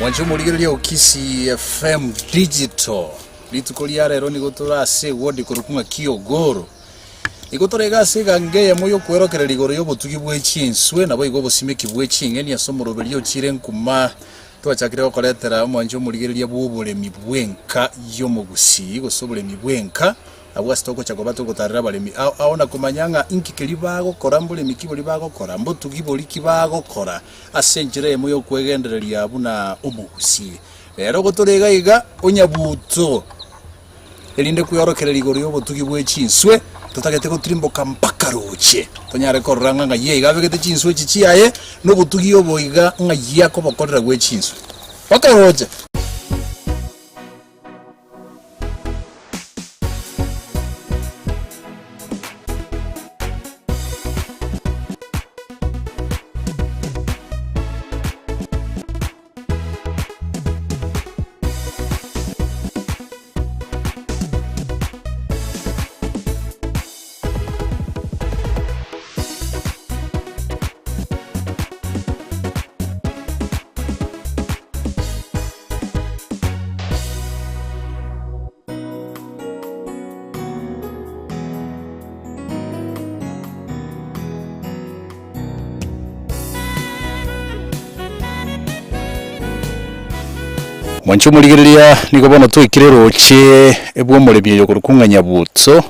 Mwanche omorigereria o Kisii FM Digital, rituko ria rero nigo tore ase ewodi korokwa ng'a Kiogoro. Igo tore iga ase egango eyemo y'okwerokereria igoro y'obotugi bwe chinswe naboigo obosimeki bwe ching'eni ase omoroberio ochire nkuma twachakire gokoretera omwanche omorigereria bw'oboremi bw'enka y'omogusii gose oboremi bw'enka Abwo ase togocha koba togotaarera abaremi ao ao na komanya ng'a inki keria bagokora, mboremi ki boria bagokora, mbotugi boria ki bagokora, ase enchera eyemo y'okwegendereria buna omogusii. Rero gotore iga iga onyabuto, erinde kweorokereria igoro y'obotugi bwe chinswe, totagete gotirimboka mpaka roche, tonyare korora ng'a ng'ai iga abegete chinswe echi chiaye, na obotugi obo iga ng'ai akobokorera bwe chinswe. Mpaka roche. Mwanche omorigereria nigo bono twaikire roche bw'omoremi oyo okorokwa ng'a Nyabuto.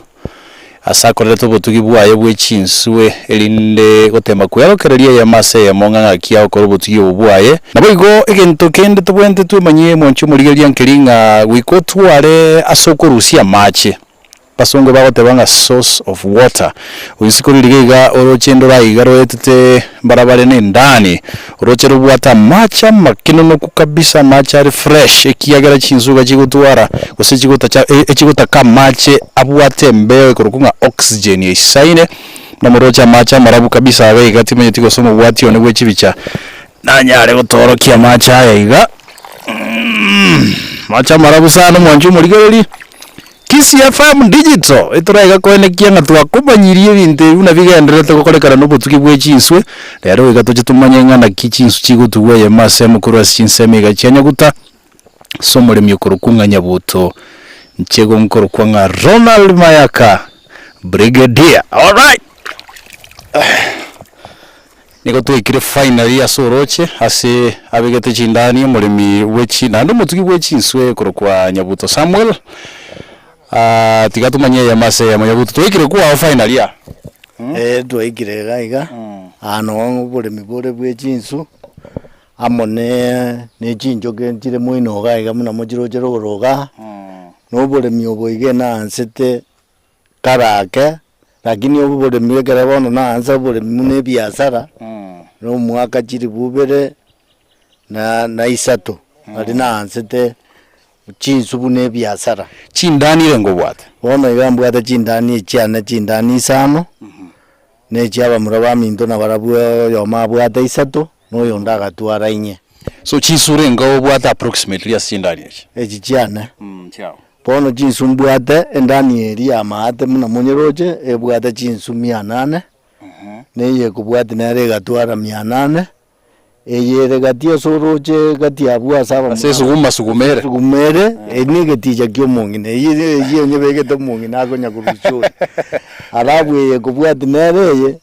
Ase akorerete obotugi bwaye bwe chinswe, erinde gotema kwerokereria eyemo ase eyemo ng'a ng'aki agokora obotugi obo bwaye. Naboigo egento kende tobwenerete twemanyie mwanche omorigereria nkeri ng'a goika otware ase okorusia amache. Abasongo bagoteba ng'a source of water. Oinse korwa riria iga oroche ndore aiga roetete mbarabare na endani, oroche robwate amache amakenonoku kabisa amache are fresh ekiagera chinsuga chigotwara gose chigotacha echigotaka amache abwate embeo ekorokwa ng'a oxygen eisaine, buna moroche amache amarabu kabisa iga iga timanyeti gose omobwati one bwe chibicha nanyare gotoorokia amache aya iga amache amarabu sana omwanchi omorigereria. Kisii FM Digital, etoraiga koenekia ng'a twakomanyirie ebinto ebi buna bigendererete gokorekana na obotugi bwe chinswe, rero goika toche tomanye ng'a naki chinswe chigotugwa eyemo ase emo korwa ase chinsemo iga chia Nyaguta, ase omoremi okorokwa ng'a Nyabuto, inche igo nkorokwa ng'a Ronald Mayaka, Brigadier, alright! Nigo twaikire finally ase oroche ase abegete chindani omoremi bwe chi naende omotugi bwe chinswe korokwa Nyabuto Samuel ah tiga tomanye eyemo ase eyemo Nyabuto twaikire kwao finally aa. Eeh twaikire iga iga, aa noo oboremi bore bwe chinsu, amo ne ne chinchoke nchire moino iga iga buna mochiroche rogoro igaa, na oboremi obo iga naansete kare ake, lakini oboremi ekero bono naansa oboremi buna ebiasara, na omwaka chilifu ibere na na isato, nari naansete chinsu buna ebiasara. Chindani ere ngobwate? Bono iga mbwate chindani echiane chindani isano, na echia abamura baminto nabarabwo oyomo abwate isato, na oyonde agatwara inye. So chinsure enga obwate approximately ase chindani echi? Echi chiane. Chiao. Bono chinsu mbwate endani eria y'amaate buna monyeroche, ebwate chinsu mia nane, na eye ekobwatia nere egatwara mia nane, eye ere gati ase oroche gati abwo ase abamura Ase esuguma suguma ere. Esuguma ere, eri na egeticha kia omong'ina, eyio eyio onyebegete omong'ina akonya korusia oria. Alafu eye ekobwatia nere eye.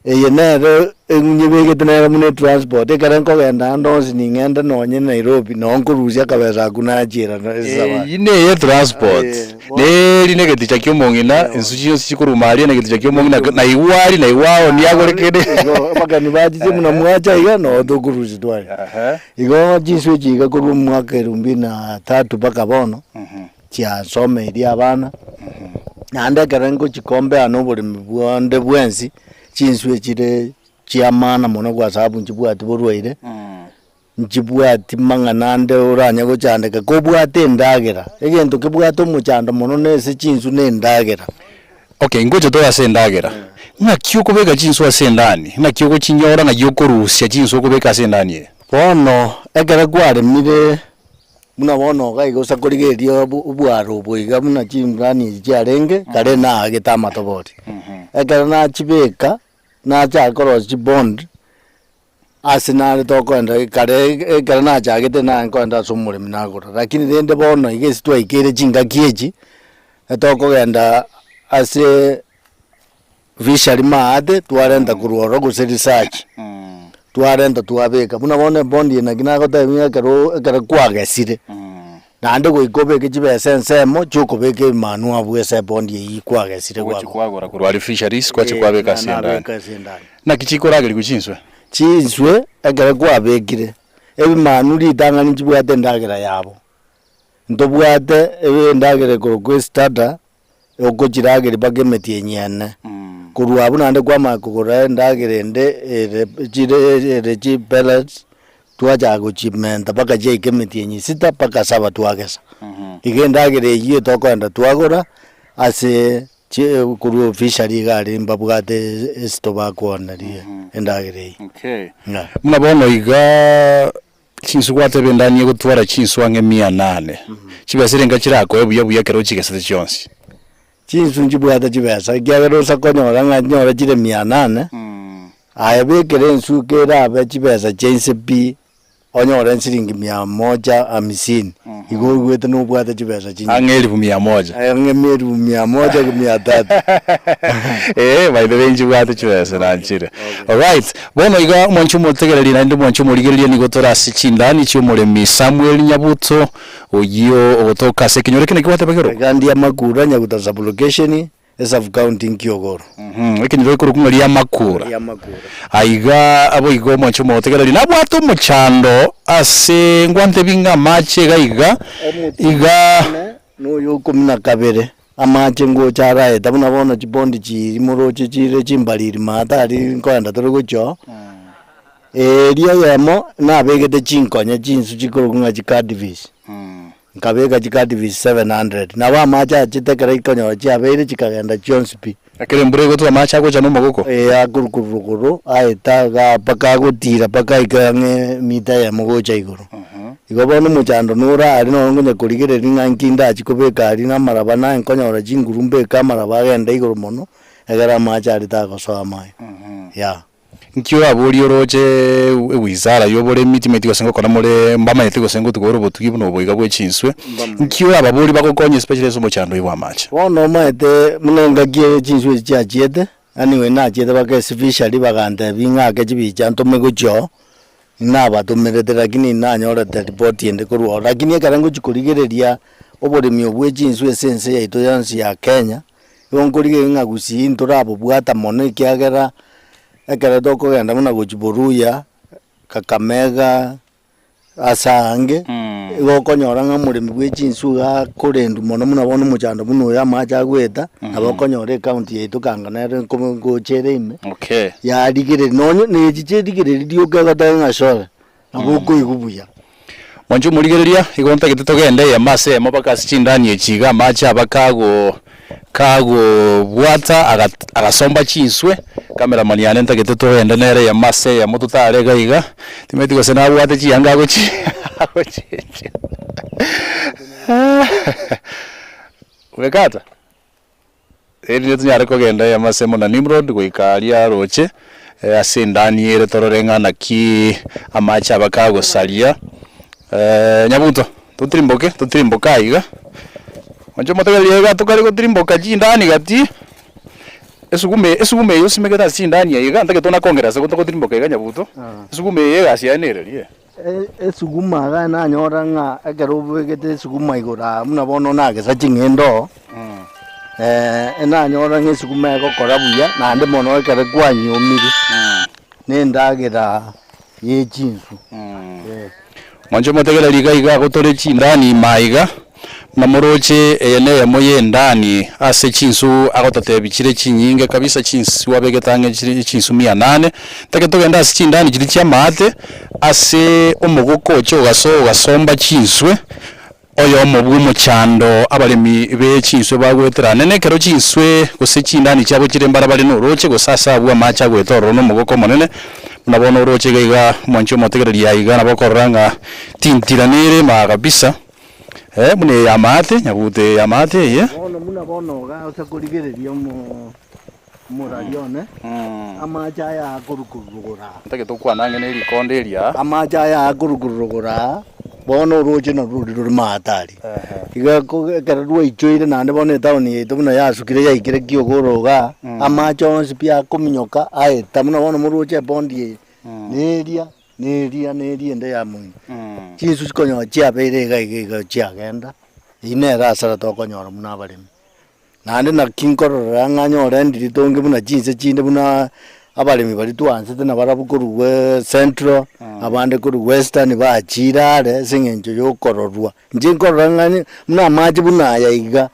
Eye nere nyebegete nere buna etransport, ekero nkogenda ande onsi ning'ende nonye Nairobi noo nkorusia akabesa akwo nachiera esabari. Eyio neye transport, neri na egeticha kia omong'ina, ensu chionsi chikoruma aria na egeticha kia omong'ina naigwa aria naigwa aonia agore kende. Igo abageni bachiche buna mwacha iga noo tokorusia tware. Igo chinsu echi iga korwa omwaka elfu mbili na tatu mpaka bono, chiasomeirie abana, naende ekero ngochikombea na oboremi bwonde bwensi, chinswe chire chia maana mono kwa sababu nchibwati borwaire, nchibwati mang'ana ande oranye gochandeka, kobwate endagera, egento kebwate omochando mono na ase chinswe na endagera. Okay, ngocha tore ase endagera, ng'aki okobeka chinswe ase endani? Ng'aki ogochinyora ng'ai okorusia chinswe okobeka ase endani eye? Bono ekero kwaremire Buna bono iga iga ase korigereria obwaro obo iga buna chimurani echi chiarenge, kare naagete amatobori. Ekero nachibeka, nachaka korosia chibond, Ase nare tokoenda kare ekero nachagete nare nkoenda ase omoremi nagora, lakini rende bono iga ase twaikeire chingaki echi, etokogenda ase fishery maate twarenta korwa ororo gose research, twarenta twabeka. Buna bono ebondi eye naki nagotebia ng'a ekero ekero kwagesire, naende goika obeke chibesa ensemo chiokobeka ebimanwa abwo ase ebondi eywo kwagesire Ogochi kwagora. kwagora korwa aria fisheries kwachi kwabeka ase endani. Nabeka ase endani. Naki chikoragerigwa chinswe? Chinswe ekero kwabekire, ebimanu ritang'ani nchibwate endagera yabo. Ntobwate endagera ekorokwa estarter, okochirageria mpaka emetienyi ene. Korwa abwo naende kwamanya kogora endagera ende ere chire ere chipellets, twachaka gochimenta mpaka chiaika emetienyi sita mpaka saba twagesa. Iga endagera eywo tokoenda twagora ase Korwa officially iga aria mbabwate esito bakooneria endagera eyio. Okay. Buna bono iga chinsu gwateba endani egotwara chinsu ang'e mia nane, chibesa erenga chirakoe buya buya ekero ochigesete chionsi? Chinsu nchibwate chibesa ekiagera osa konyora ng'a nyore chire mia nane, aye bekera ensu kerabe chibesa chia inse pi. Onyore nsiringi mia moja hamisini, igo oigwete nobwate chibesa chinyinge. Ang'e elifu mia moja. Ang'e elifu mia moja mia tatu. Ee, by the way nchibwate chibesa nanchire. Alright, bono iga omwanche omotegereri naende omwanche omorigereria nigo tore ase chindani chi'omoremi Samuel Nyabuto, oyio ogotoka ase ekenyoro eke naki gwateba kerokwo? Iga ndia Makura, Nyaguta sub-location, Esub county nkiogoro. Ekenyoro gekorokwa ng'a Riamakura. Riamakura. Aiga aboigo omwanche omotegereri nabwate omochando ase ngwantebi ng'a amache iga iga iga. Noyo ikomi na kabere, amache ngocha araeta buna bono chipondi chiiri moroche chire chimbariri maate aria nkoenda tore gochia oo, eria eyemo nabegete chinkonye chinsu chikorokwa ng'a chicardfish. Nkabeka chicardfish 700, nabo amache achete ekero ikonyora chiabeire chikagenda chionsi pi. Ekero embura egotwa amache agocha nomogoko. Ee, akorwa korwa rogoro aeta igaa mpaka agotira mpaka aike ang'e emita eyemo gocha igoro. Igo bono omochando nore aria noro nkonya korigereria ng'a nki ndachi kobeka aria na amaraba naye nkonyora chinguru mbeke amaraba agende igoro mono, egere amache aria tagosoa amaye, yeah. Nki oraborie oroche ewizara y'oboremi timanyeti gose ngokora more mbamanyete gose ngotuga ore obotugi buna obo iga bwe chinswe, nki orababorie bagokonye especially ase omochando oyo bw'amache? Bono omanyete buna engaki eye chinswe echi chiachiete, anyway nachiete mpaka esifishari bagantebia ng'ake chibicha ntome gochia oo, nabatomerete lakini nanyorete ripoti ende korwa oo. Lakini ekero ngochia korigereria oboremi obwo bwe chinswe ase ense yaito yonsi ya Kenya, Igo nkorigereria ng'a gusii ntorabobwata mono ekiagera ekero tokogenda buna gochia Boruya, Kakamega, ase aange, igo okonyora ng'a omoremi bwe chinsu iga akorendwa mono buna bono omochando buna oyo amache agoeta, nabo okonyora ecounty yaito kanga nere nko ngocha ere ime, Okay. yarigereria nonye na echi chierigereria rioka egoteba ng'a sore, nabo okoigwa buya. Mwanche omorigereria, igo ntagete togende eyemo ase eyemo mpaka ase chindani echi iga amache aba kago kagobwata aga agasomba chinswe, cameraman yane ntagete togende nere eyemo ase eyemo totare iga iga, timanyeti gose nabwate chianga agochi agochenjia Umekata? Erinde tonyare kogenda eyemo ase eyemo na Nimrod goika aria aroche, ase endani ere torore ng'a naki amache aba kagosaria. Nyabuto, totirimboke, totirimboke aiga, inche omotegereri aiga tokare gotirimboka chindani gati, esuguma eye esuguma eye osimegete ase chindani aiga, ntagete onakongera ase gotogotirimboka iga nyabuto, esuguma eye egasi yaye nere riria. Esuguma iga nanyora ng'a ekero obegete esuguma igoro aa buna bono nagesa ching'ende oo, nanyora ng'a esuguma egokora buya naende mono ekero kwanyiomirie, na endagera ya chinsu. Mwanche omotegereri iga iga agotore chindani ime aiga, buna moroche eye neyemo y'endani ase chinsu agototebia chire chinyinge kabisa chinsu abegete ang'e chire chinsu mia nane, ntake togende ase chindani chiria chi'amaate, ase omogoko oche ogasoa ogasomba chinswe, oyomo bw'omochando abaremi be chinswe bagoetera anene ekero chinswe gose chindani chiabo chire mbarabare noroche gose ase abwo amache agoeta ororo nomogoko omonene, buna bono oroche iga iga omwanchi omotegereri aiga nabo okorora ng'a tintira nere maa kabisa. Buna eye y'amaate, nyabute eye y'amaate eye. Bono buna bono iga ase korigereria omo. Omorari one, amache aya akorukururugora aa. Ntagete okwane ang'e ne rikonde eria. Amache aya akorukururugora aa, bono oroche narwo roria rore maate aria. Iga ko ekero rwaichoire naende bono etown yaito buna yasukire yaikire kiogoro igaa, amache onsi pi akominyoka aeta buna bono moroche ebondi eye, neria, neria, neria ende ya moino. Chinsu chikonyora chiabeire iga iga iga chiagenda, eywo nere hasara tokonyora buna abaremi. Naende naki nkororera ng'a nyore ndiritonge buna chinse chinde buna abaremi baria twansete nabarabwo korwa central, abande korwa western bachire are ase eng'encho ya okororwa. Inche nkorora ng'a buna amache buna aya iga,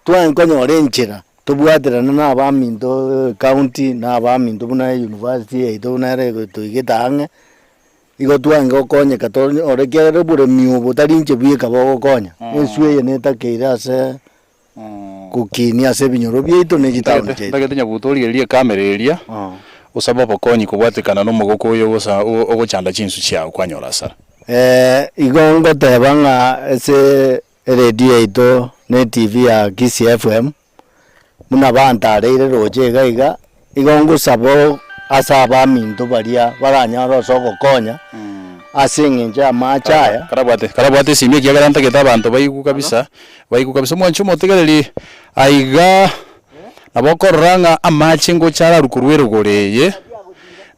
twanye konyora enchera tobwaterane na abaminto ecounty na abaminto buna euniversity yaito buna ere egotoigete ang'e, igo twange gokonyeka tonyore ekiagera oboremi obo tari inche bweka bogokonya, enswe eye netakeire ase gokinia ase ebinyoro biaito ne chitaoni chiaito. Ntagete nyabuto origererie ekamera eria, osabe obokonyi kobwatekana nomogoko oyo ogosa ogochanda chinsu chiao kwanyora asara. Igo ngoteba ng'a ase eredio yaito na etv ya Kisii FM, buna bantareire roche iga iga, igo ngosaba ase abaminto baria baranyare ase ogokonya, ase eng'encho y'amache aya. Karabwate karabwate esimi ekiagera ntagete abanto baigwe kabisa, baigwe kabisa. Omwanchi omotegereri aiga nabo okorora ng'a amache ngocha ararwe korwa erogoro eye,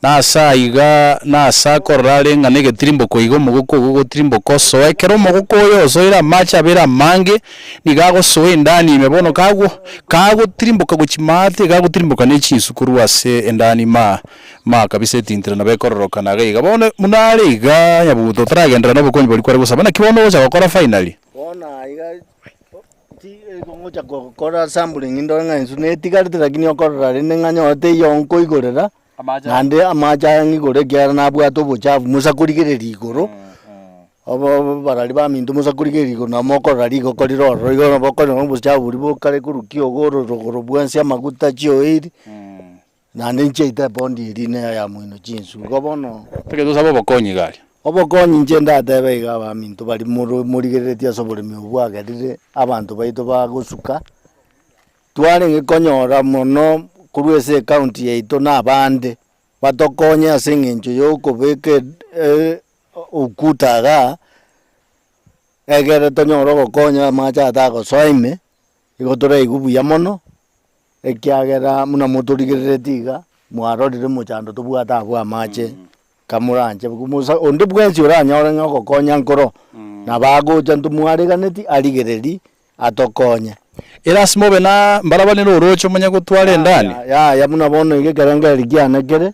na ase aiga nase akorora are ng'a na egetirimboko iga omogoko ogo ogotirimboka osoe. Ekero omogoko oyo osoire amache abeire amange, nigo agosoa endani ime bono kago kagotirimboka gochia maate iga agotirimboka ne chinsu korwa ase endani maa maa kabisa etintire nabo ekororokana iga iga. Bono buna are igaa nyabuto otaragenderera na obokonyi boria kware gosaba naki bono ogocha gokora finally? Bono aiga ngocha gokora sampling ndore ng'a enswe netigarete lakini okorora rende ng'a nyore teiyo nkoigorera, naende amache aya ng'igore ekiagera nabwate obochafu mosa korigereria igoro, obo barari baminto mosa korigereria igoro nabo mokorora rigoko rire ororo igo nabo okonyora obochafu boria bokare korwa kiogoro orogoro bwensi amaguta chioil, Naende nchiaite ebondi eria neyo ya moino chinsu. Igo bono. Ekero tosabe obokonyi iga aria. Obokonyi inche ndatebe iga abaminto baria moro morigereretie ase oboremi obo bwagerire abanto baito bagosuka, twarenge konyora mono korwa ase ecounty yaito na abande, batokonye ase eng'encho ya okobeka ukuta igaa, egere tonyore ogokonya amache atagosoa ime, igo toraigwe buya mono. Ekiagera buna motorigereretie iga, mwarorire omochando tobwate abwo amache, kamoranche mosa onde bwensi oranyore ng'a ogokonya nkoro, nabo agocha ntomwareganeti arigererie atokonye. Erasima obe na mbarabare na orooche omanye gotwara endani. Yaya buna bono iga ekerengererio kiane kere,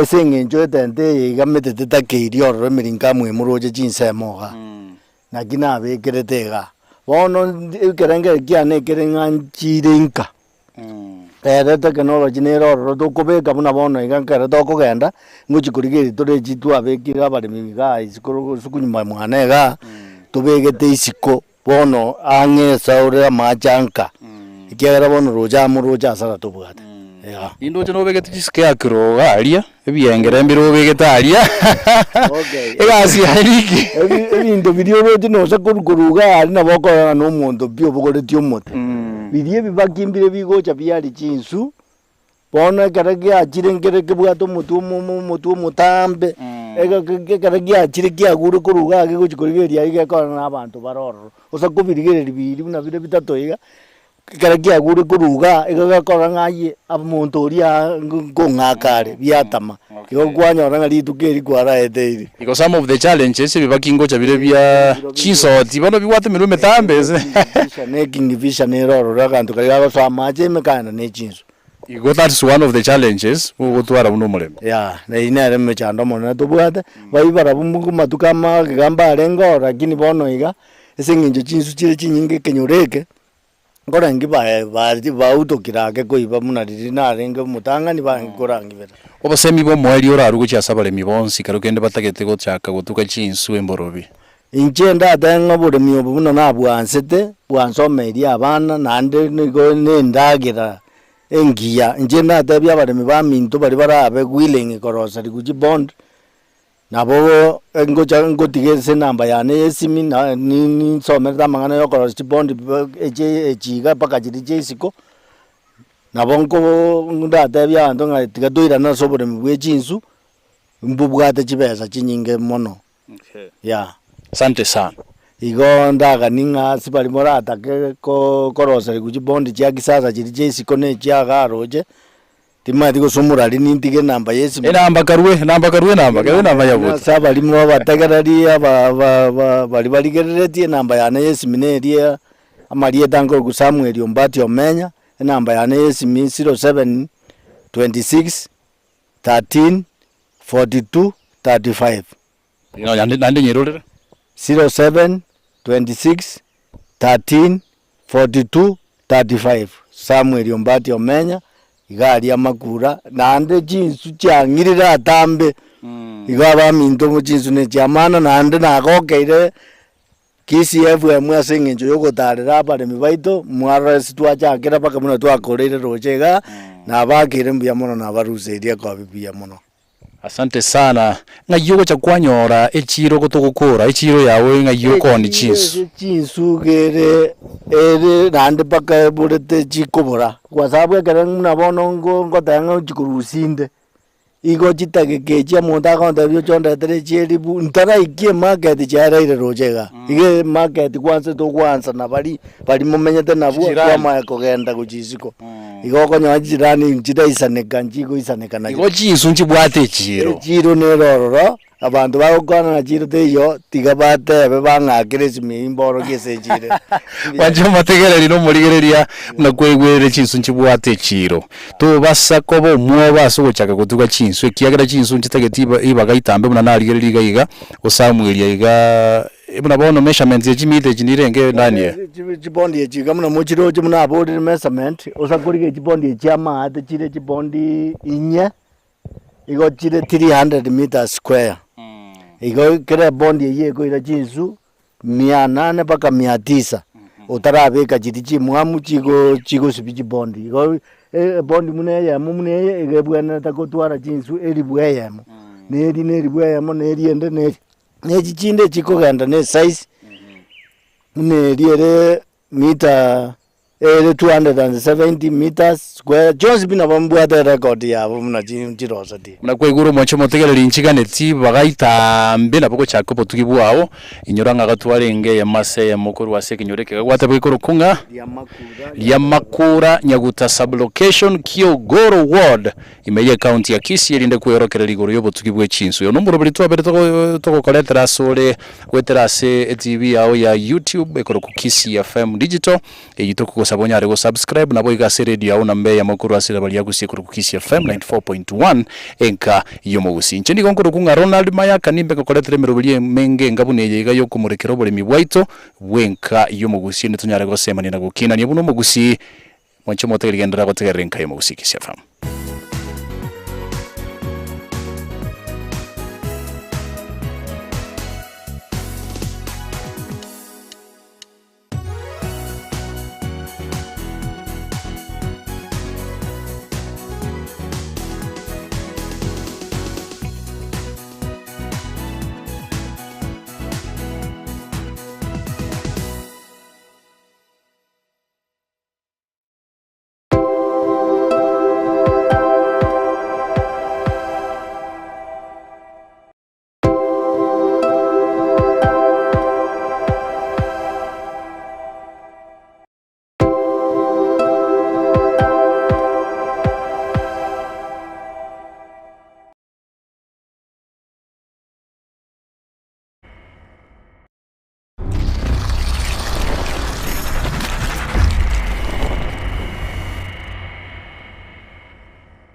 ase eng'encho etente eye iga metete takeiri ororo emeringamu emoroche chinsemo igaa, Naki nabekerete iga. Bono ekerengererio kiane ekere ng'a nchiire inka, ere technology nere ororo tokobeka buna bono iga ekero tokogenda, ngochi korigereria tore echi twabekire abaremi igaa isiko isiko nyuma mwane igaa, tobegete isiko bono ang'e ase ore amache anka, ekiagera bono roche amo roche asara tobwate, igaa. Nindoche nobegete chisikeakiro iga aria. Ebiengere mbire obegete aria, Okay. egasi yaye niki? Ebi- ebinto biria oroche nonye korwa korwa iga aria nabo okorora na omonto pi obogoretie omote. Biria ebibaki mbire bigocha biaria chinsu, bono ekero giachire nkere kebwate omotwe omo omo omotwe omotambe, ege ge ekero giachire kiagure korwa igaa gegochi korigereria aria gekorora na abanto bare ororo. Gose kobirigereria biria buna bire bitato iga, Ekero kiagure korwa igaa, igo gekorora ng'a aye omonto oria nkong'aka are, biatama. Igo kwanyora ng'a rituko eri kwaraeteire. Igo some of the challenges ebibaki ngocha bire bia chinsoti bono bibwate emenwa emetambe ase. Kingfisher ne kingfisher nere ororo aganto karia gagosoa amache ime kaenda ne chinsu. Igo that's one of the challenges ogotwara buna omoremi. Yea, na eyio nere emechando omonene tobwate, baria barabwo amatuko amagega mbarenge ororo lakini bono iga, ase eng'encho chinsu chire chinyinge ekenyoro eke, Nkorangi baye bautokire ake koiba buna riria narenge omotang'ani barenge korangibera. Obosemi bw'omoerio orarue gochia ase abaremi bonsi kero kende batagete gochaka gotuga chinswe emborobi. Inche ndatebe ng'a oboremi obo buna nabwansete, bwansomeirie abana naende nigo nendagera engiya. Inche ndatebie abaremi baminto baria barabe willing korosa riguchi bond, Nabo ngocha ngotiga ase enamba yane ya esimi na ninsomerete amang'ana ya okorosia chibond echi echi iga mpaka chiria chia isiko. Nabo nko ndatebie abanto ng'a tiga toirane ase oboremi bwe chinsu, mbobwate chibesa chinyinge mono, yeah. Asante sana. Igo ndaganie ng'a ase baria moratake ko koroserigwa chibondi chia kisasa chiria chia isiko na echia iga aroche, timanyeti gose omorari nintige enamba ya esimi. Enamba karue, enamba karue enamba, karue enamba ya buta. Ase abarimo abategereri aba ba ba baria barigereretie enamba yane ya esimi neria amarieta nkorokwa Samuel Ombati Omenya, enamba yane ya esimi 0726 13 42 35. Naende nyerorere. 07 26 13 42 35 Samuel Ombati Omenya, iga aria amakura, naende chinsu chiang'irire atambe, igo abaminto chinsu ne chiamana, naende nagokeire Kisii FM ase eng'encho yogotarera abaremi baito, mwarora ase twachakera mpaka buna twakoreire roche igaa, nabakeire mbuya mono nabaruseirie ekobi buya mono. Asante sana. Ng'ai ogocha kwanyora echiiro gotogokora echiiro yao ng'ai okooni chinsu? Echiro ase chinsu ere ere naende mpaka eborete chikobora, kwa sababu ekero buna bono ngo ngoteba ng'a ochi korusia inde, igo chitageka echi omonto agontebia oche ondetere echieribu, ntaraikia emarket chiareire roche igaa, iga emarket kwansa togoansa na baria baria momenyete nabwo Chijirani. twamanya kogenda gochia isiko. Igo okonyora chijirani nchiraisaneka nchigoisaneka nacho. Igo chinsu nchibwate echiiro. Echiiro nere ororo, abanto bagokwana ng'a chiiro teiyo, tiga batebe bang'akere esimi eyio mborokie ase echiiro ere. Mwanche omotegereri na omorigereria buna kwaigwerire chinsu nchibwate echiiro. Tobasa koba omwoba ase ogochaka gotuga chinsu, ekiagera chinsu nchitageti ribaga itambe buna narigereria iga iga, osamueria igaa. Buna bono measurements ye chimita echi nirenge Daniel. Chibondi echi iga buna mochiroche buna aborire measurement, osa korigia chibondi echi chi'amaate chire chibondi inye, igo chire 300 metres square. Igo kera ebondi eyio ekoira chinsu mia nane mpaka mia tisa, otarabeka chiria chimwamu chigo chigosibia chibondi. Igo ebondi buna eyemo buna eye, iga ebwenerete gotwara chinsu elifu eyemo, na eri na elifu eyemo, na eri ende na eri. Na echi chinde chikogenda ne esize buna eria ere mita ere 270 meters square, chionsi pi nabo mbwate erecord yabo buna chirosetie. Buna kwaigure omochie omotegereri nchiganeti bagaitaambe nabo gochaka obotugi bwao, inyora ng'a gatwarenge eyemo ase eyemo korwa ase ekenyoro eke gagwatebwa gekorokwa ng'a Riamakura Nyaguta Sub-location Kiogoro Ward Ime y'ecounty ya Kisii erinde kweorokereria igoro y'obotugi bwe chinsu. Oyo nomoroberi twabere togokoretera asore goetera ase eTV yao ya YouTube ekorokwa Kisii FM Digital, eyio tokogosaba onyare go subscribe naboigo ase eredio yao namba eyemo korwa ase riraba ria Gusii ekorokwa Kisii FM 94.1 enka y'omogusii. Inche nigo nkorokwa ng'a Ronald Mayaka nimbe ngokoretera emeroberi emenge enga buna eye iga y'okomorekera oboremi bwaito bw'enka y'omogusii erinde tonyare gosemania na gokinania buna omogusii. Mwanche motegereri genderera gotegerera enka y'omogusii Kisii FM.